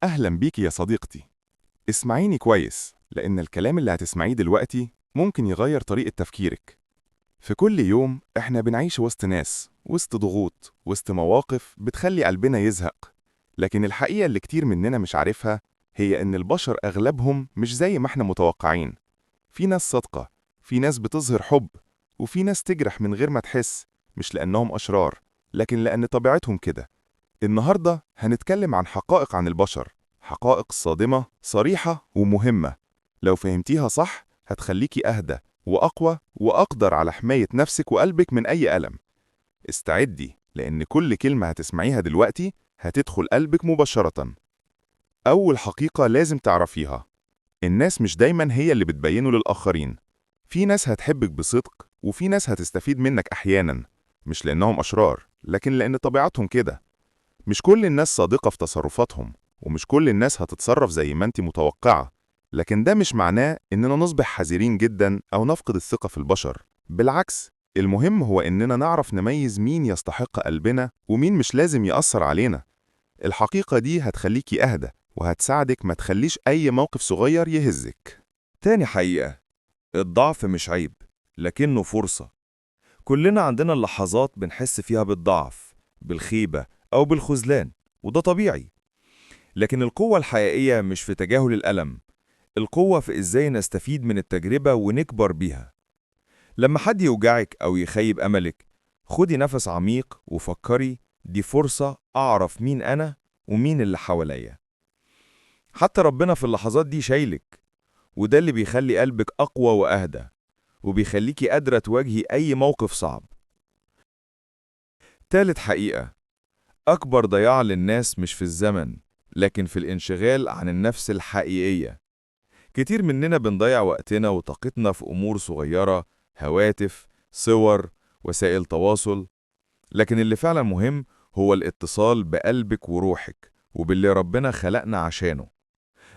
أهلا بيك يا صديقتي. اسمعيني كويس، لأن الكلام اللي هتسمعيه دلوقتي ممكن يغير طريقة تفكيرك. في كل يوم إحنا بنعيش وسط ناس، وسط ضغوط، وسط مواقف بتخلي قلبنا يزهق. لكن الحقيقة اللي كتير مننا مش عارفها هي إن البشر أغلبهم مش زي ما إحنا متوقعين. في ناس صادقة، في ناس بتظهر حب، وفي ناس تجرح من غير ما تحس، مش لأنهم أشرار، لكن لأن طبيعتهم كده. النهاردة هنتكلم عن حقائق عن البشر، حقائق صادمة، صريحة ومهمة. لو فهمتيها صح هتخليكي أهدى وأقوى وأقدر على حماية نفسك وقلبك من أي ألم. استعدي، لأن كل كلمة هتسمعيها دلوقتي هتدخل قلبك مباشرة. أول حقيقة لازم تعرفيها: الناس مش دايما هي اللي بتبينه للآخرين. في ناس هتحبك بصدق، وفي ناس هتستفيد منك أحيانا، مش لأنهم أشرار، لكن لأن طبيعتهم كده. مش كل الناس صادقة في تصرفاتهم، ومش كل الناس هتتصرف زي ما انت متوقعة، لكن ده مش معناه إننا نصبح حذرين جدا أو نفقد الثقة في البشر. بالعكس، المهم هو إننا نعرف نميز مين يستحق قلبنا ومين مش لازم يأثر علينا. الحقيقة دي هتخليكي أهدى، وهتساعدك ما تخليش أي موقف صغير يهزك. تاني حقيقة: الضعف مش عيب، لكنه فرصة. كلنا عندنا لحظات بنحس فيها بالضعف، بالخيبة أو بالخذلان، وده طبيعي. لكن القوة الحقيقية مش في تجاهل الألم، القوة في إزاي نستفيد من التجربة ونكبر بيها. لما حد يوجعك أو يخيب أملك، خدي نفس عميق وفكري: دي فرصة أعرف مين أنا ومين اللي حواليا. حتى ربنا في اللحظات دي شايلك، وده اللي بيخلي قلبك أقوى وأهدى، وبيخليكي قادرة تواجهي أي موقف صعب. تالت حقيقة: أكبر ضياع للناس مش في الزمن، لكن في الانشغال عن النفس الحقيقية. كتير مننا بنضيع وقتنا وطاقتنا في أمور صغيرة، هواتف، صور، وسائل تواصل، لكن اللي فعلا مهم هو الاتصال بقلبك وروحك وباللي ربنا خلقنا عشانه.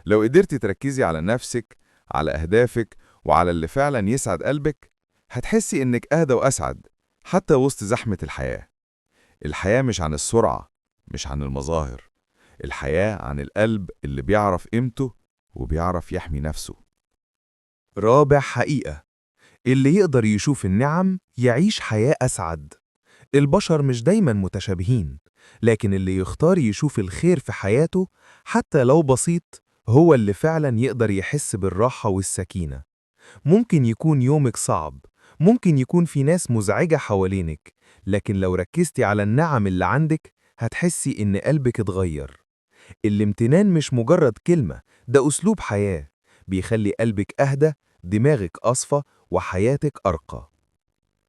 لو قدرتي تركزي على نفسك، على أهدافك، وعلى اللي فعلا يسعد قلبك، هتحسي إنك أهدى وأسعد حتى وسط زحمة الحياة. الحياة مش عن السرعة، مش عن المظاهر، الحياة عن القلب اللي بيعرف قيمته وبيعرف يحمي نفسه. رابع حقيقة: اللي يقدر يشوف النعم يعيش حياة أسعد. البشر مش دايما متشابهين، لكن اللي يختار يشوف الخير في حياته حتى لو بسيط هو اللي فعلا يقدر يحس بالراحة والسكينة. ممكن يكون يومك صعب، ممكن يكون في ناس مزعجة حوالينك، لكن لو ركزتي على النعم اللي عندك هتحسي إن قلبك اتغير. الامتنان مش مجرد كلمة، ده أسلوب حياة بيخلي قلبك أهدى، دماغك أصفى، وحياتك أرقى.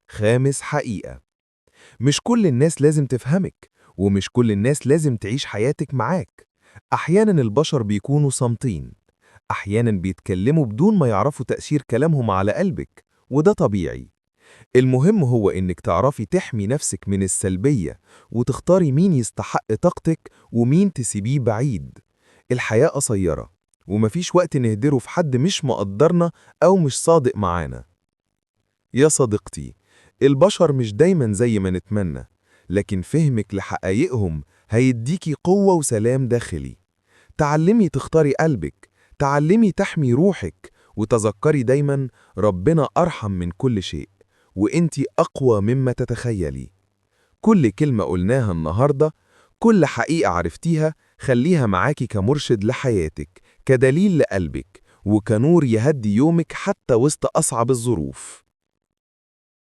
خامس حقيقة: مش كل الناس لازم تفهمك، ومش كل الناس لازم تعيش حياتك معاك. أحيانا البشر بيكونوا صامتين، أحيانا بيتكلموا بدون ما يعرفوا تأثير كلامهم على قلبك، وده طبيعي. المهم هو إنك تعرفي تحمي نفسك من السلبية، وتختاري مين يستحق طاقتك ومين تسيبيه بعيد. الحياة قصيرة، ومفيش وقت نهدره في حد مش مقدرنا أو مش صادق معانا. يا صديقتي، البشر مش دايما زي ما نتمنى، لكن فهمك لحقائقهم هيديكي قوة وسلام داخلي. تعلمي تختاري قلبك، تعلمي تحمي روحك، وتذكري دايما ربنا أرحم من كل شيء، وإنتي أقوى مما تتخيلي. كل كلمة قلناها النهاردة، كل حقيقة عرفتيها، خليها معاكي كمرشد لحياتك، كدليل لقلبك، وكنور يهدي يومك حتى وسط أصعب الظروف.